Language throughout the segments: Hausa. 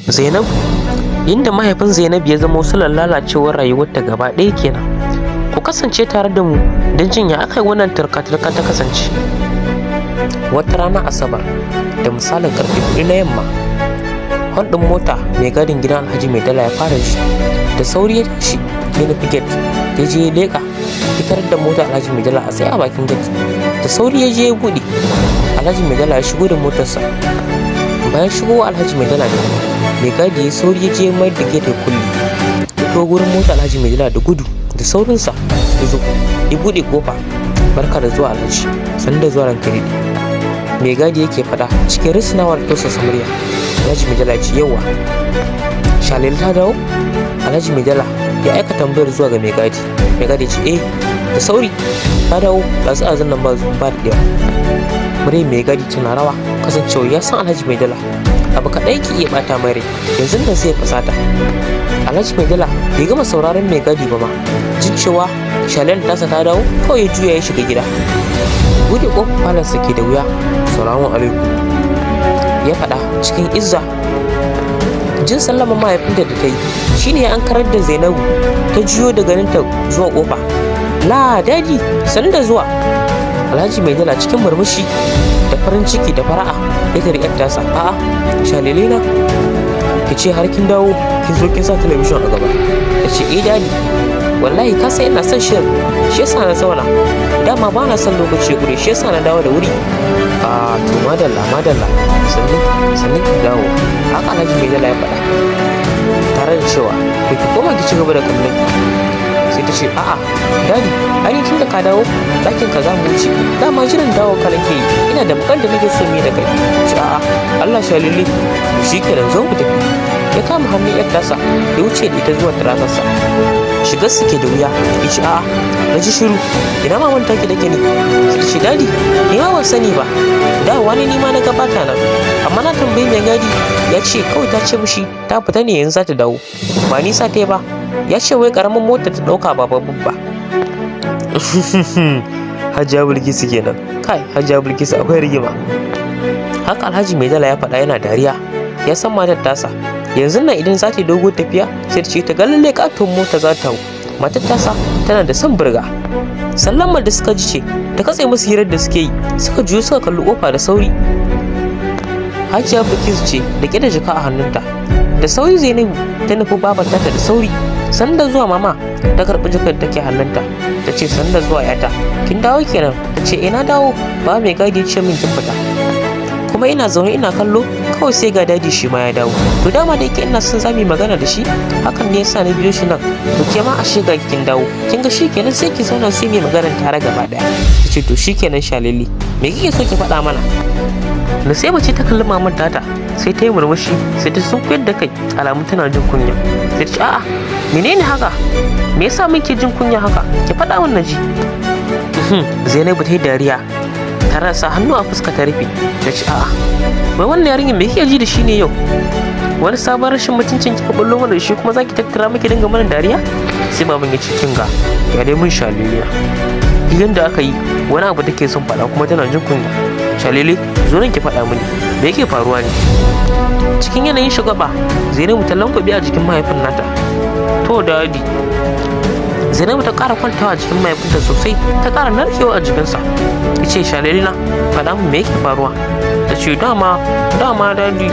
Zainabu. Inda mahaifin Zainabu ya zama silar lalacewar rayuwarta gaba ɗaya kenan. Ku kasance tare da mu don jin ya aka yi wannan turka-turka ta kasance. Wata rana Asabar, da misalin karfe 4 na yamma, hon ɗin mota mai gadin gidan Alhaji Mai Dala ya fara ji. Da sauri ya tashi ya nufi gate, ya je ya leƙa, fitar da mota Alhaji Mai Dala a tsaye a bakin gate. Da sauri ya je ya buɗe. Alhaji Mai Dala ya shigo da motarsa. Bayan shigowa Alhaji Mai Dala ne, mai gadi ya sauri ya je mai da gate ya kulle. Ya to gurin mota Alhaji Mai Dala da gudu, da saurinsa ya zo ya buɗe kofa. "Barka da zuwa, Alhaji." "Sannu da zuwa, ranka daɗe," mai gadi yake faɗa cikin risinawar tausasa murya. Alhaji Mai Dala ya ce, "Yauwa, Shalele ta dawo?" Alhaji Mai Dala ya aika tambayar zuwa ga mai gadi. Mai gadi ya ce, "Eh, da sauri ta dawo ɗazu ɗazun nan, ba ba da ɗaya." Muryar mai gadi tana rawa, kasancewa ya san Alhaji Mai Dala abu kaɗai yake iya ɓata mai rai, yanzu nan sai ya fusata. Alhaji Mai Dala bai gama sauraron mai gadi ba ma, jin cewa Shalele tasa ta dawo, kawai ya juya ya shiga gida. Buɗe ƙofar falonsa ke da wuya, "Salamu alaikum," ya faɗa cikin izza. Jin sallama mahaifinta da ta yi shine ya ankarar da Zainabu, ta juyo da ganinta zuwa ƙofa. "La, Daddy, sannu da zuwa." Alhaji Mai Dala cikin murmushi da farin ciki da fara'a ya tari yar tasa. "A'a, Shalele na, ki ce har kin dawo, kin zo kin sa talabijin a gaba." Ta ce, "Eh, Daddy, wallahi ka san ina son shirin, shi yasa na zauna. Dama ba na son lokaci ya ƙure, shi yasa na dawo da wuri." "A to, madalla, madalla, sannan sannan ki dawo." Haka Alhaji Mai Dala ya faɗa tare da cewa, "To, ki koma ki ci gaba da kallon ki." Sai ta ce, "A'a, Daddy, ai tun da ka dawo ɗakin ka za mu wuce. Dama jiran dawo ka nake yi, ina da bukan da nake so mu yi da kai." Ce, "A'a, Allah, Shalele, shi kenan, zo mu tafi." Ya kama hannun yar tasa ya wuce da ita zuwa turakarsa. Shigar su ke da wuya, ya ce, "A'a, na ji shiru, ina maman taki take ne?" Sai ta ce, "Daddy, ni ma ban sani ba. Da wani ni ma na gabata nan, amma na tambayi mai gadi, ya ce kawai ta ce mishi ta fita ne, yanzu za ta dawo, ba nisa ta ba. Ya ce wai karamin mota ta dauka, ba babban ba." Hajiya Bilkisu kenan. Kai, Hajiya Bilkisu akwai rigima. Haka Alhaji Mai Dala ya faɗa yana dariya. Ya san matar tasa, yanzu nan idan za ta yi dogon tafiya, sai ta ce ta ga lalle katon mota za ta hau. Matar tasa tana da son burga. Sallamar da suka ji ce ta katse musu hirar da suke yi. Suka juyo suka kalli kofa da sauri. Hajiya Bilkisu ce da da jaka a hannunta. Da sauri Zainabu ta nufi babar tata da sauri. "Sanda zuwa, mama." Ta karɓi jakar da take hannunta. Ta ce, "Sanda zuwa, yata, kin dawo kenan?" Ta ce, "Ina dawo ba, mai gadi ce min kin fita, kuma ina zaune ina kallo, kawai sai ga Daddy shi ma ya dawo. To, dama da yake ina son zamu yi magana da shi, hakan ne yasa na biyo shi nan. To, ke ma ashe ga kin dawo. Kin ga shikenan, sai ki zauna sai mu yi magana tare gaba daya." Ta ce, "To, shikenan, Shalele, me kike so ki faɗa mana?" Nusaiba ce ta kalli maman tata, sai ta yi murmushi, sai ta sunkuyar da kai alamun tana jin kunya. Sai ta ce, "A'a, menene haka? Me yasa muke jin kunya haka? Ki faɗa min na ji." Zainabu ta yi dariya tare da sa hannu a fuska ta rufe. Ta ce, "A'a, wai wannan yarinyar me kike ji da shi ne yau? Wani sabon rashin mutuncin kika bullo mana da shi, kuma zaki tattara miki dinga mana dariya?" Sai baban ya ce, "Kin ga, ya dai mun Shaleliya, yanda aka yi wani abu take son faɗa kuma tana jin kunya. Shalele, zo nan ki faɗa mini me yake faruwa ne." Cikin yanayin shagwaba, Zainabu ta lankwabe a jikin mahaifin nata. "To, Daddy." Zainabu ta ƙara kwantawa a jikin mahaifinta sosai, ta ƙara narkewa a jikinsa. Ya ce, "Shalele na, faɗa min me yake faruwa." Ta ce, "Dama dama, Daddy,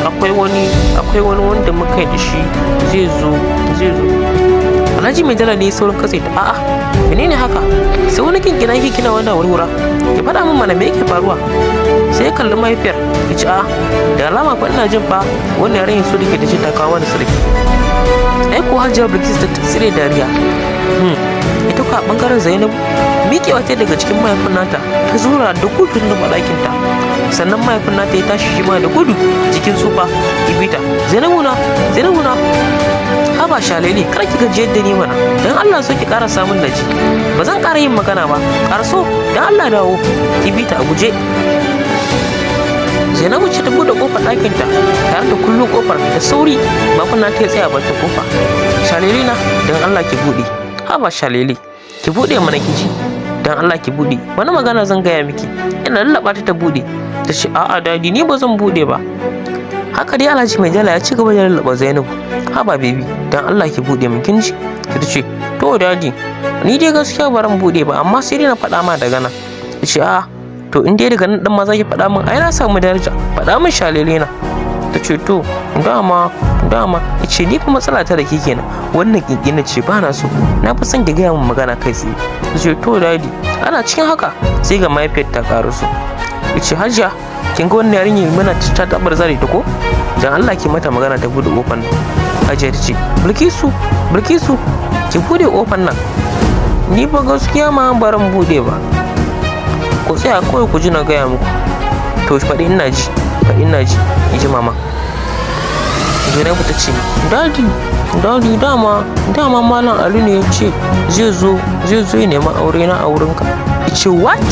akwai wani wanda muka yi da shi zai zo, zai zo." Alhaji Mai Dala ne saurin katse ta. "A'a, menene haka? Sai wani kinkina yake kina wannan wurwura. Ki faɗa min mana me yake faruwa." Sai ya kalli mahaifiyar, ya ce, "A'a, da alama fa ina jin fa wannan yarinyar su dake da ce ta kawo mana sarki." Ai ko Hajiya Bilkisu ta tsire dariya. Ita kuwa bangaren Zainabu, miƙewa ta daga cikin mahaifin nata, ta zura da gudu da ɗakinta. Sannan mahaifin nata ya tashi shi ma da gudu jikin tsufa ibita. "Zainabu na, Zainabu na, haba Shalele, kar ki gajiyar da ni mana. Dan Allah so ki ƙara samun naji. Ba zan ƙara yin magana ba. Ƙaraso dan Allah, dawo." Ibita a guje. Zainabu ce ta buɗe ƙofar ɗakinta tare da kullum ƙofar da sauri. Baban nata ya tsaya bakin ƙofa. "Shalele na, dan Allah ki buɗe. Haba Shalele, ki buɗe mana ki ji. Dan Allah ki buɗe. Wani magana zan gaya miki." Ina lallaɓa ta ta buɗe. Ta ce, "A'a, Daddy, ni ba zan buɗe ba." Haka dai Alhaji Mai Dala ya ci gaba da lallaba Zainabu. "Haba baby, dan Allah ki bude min, kin ji?" Ta ce, "To daddy, ni dai gaskiya baran bude ba, amma sai dai na faɗa ma daga nan." Ya ce, "A to, in dai daga nan ɗin ma za ki faɗa min, ai na samu daraja. Faɗa min, shalele na." Ta ce, "To dama dama." Ya ce, "Ni fa matsala ta da ke kenan, wannan kinkina ce ba na so. Na fi son ki gaya min magana kai tsaye." Ta ce, "To daddy." Ana cikin haka sai ga mahaifiyar ta karaso. Ya ce, "Hajiya, kin ga wannan yarinya muna ta tabar zare ta ko? Dan Allah ki mata magana ta bude kofar nan." Hajiya ta ce, "Bilkisu, Bilkisu, ki bude kofar nan." "Ni fa gaskiya ma baran bude ba. Ku tsaya kawai ku ji na gaya muku." "To faɗi ina ji, faɗi ina ji," ji mama. Zainabu ta ce, "Daddy, daddy, dama dama Malam Ali ne ya ce zai zo ya nemi aure na a wurinka." Ya ce, "What?"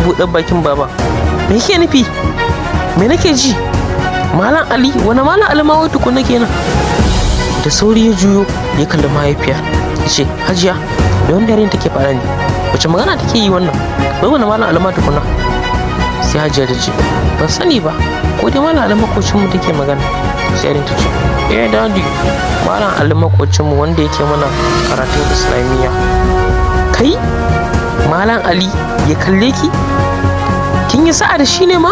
Buɗe bakin baba. "Me yake nufi? Me nake ji? Malam Ali? Wani Malam Ali ma wai tukuna kenan?" Da sauri ya juyo ya kalli mahaifiya. Ya ce, "Hajiya, da wanda yarinya take faɗa ne? Wace magana take yi wannan? Wai wani Malam Ali ma tukuna?" Sai hajiya ta ce, "Ban sani ba, ko dai Malam Ali makocinmu take magana." Sai yarin ta ce, "Eh daddy, Malam Ali makocinmu wanda yake mana karatun Islamiyya." "Kai, Malam Ali ya kalle ki? Kin yi sa'a da shi ne ma?"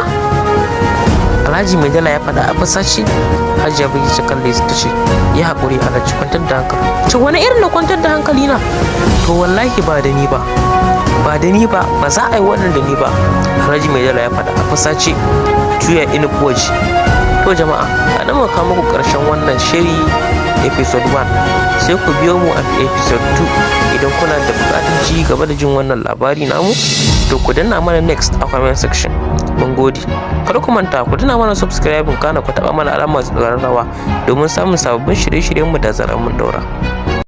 Alhaji Mai Dala ya faɗa a fusace. Hajiya Bai ta kalle ta ce, "Ya haƙuri Alhaji, kwantar da hankali." Ce, "Wani irin na kwantar da hankali na? To wallahi ba da ni ba, ba da ni ba, ba za a yi wannan da ni ba." Alhaji Mai Dala ya faɗa a fusace, juya inufu waje. To jama'a, a nan muka kawo muku ƙarshen wannan shiri, episode 1. Sai ku biyo mu a episode 2. Idan kuna da buƙatar ci gaba da jin wannan labari namu, to ku danna mana "next" a comment section. Mun gode. Kada ku manta ku danna mana subscribe, kana ku taɓa mana alamar ƙararrawa domin samun sababbin shirye-shiryenmu da zarar mun daura.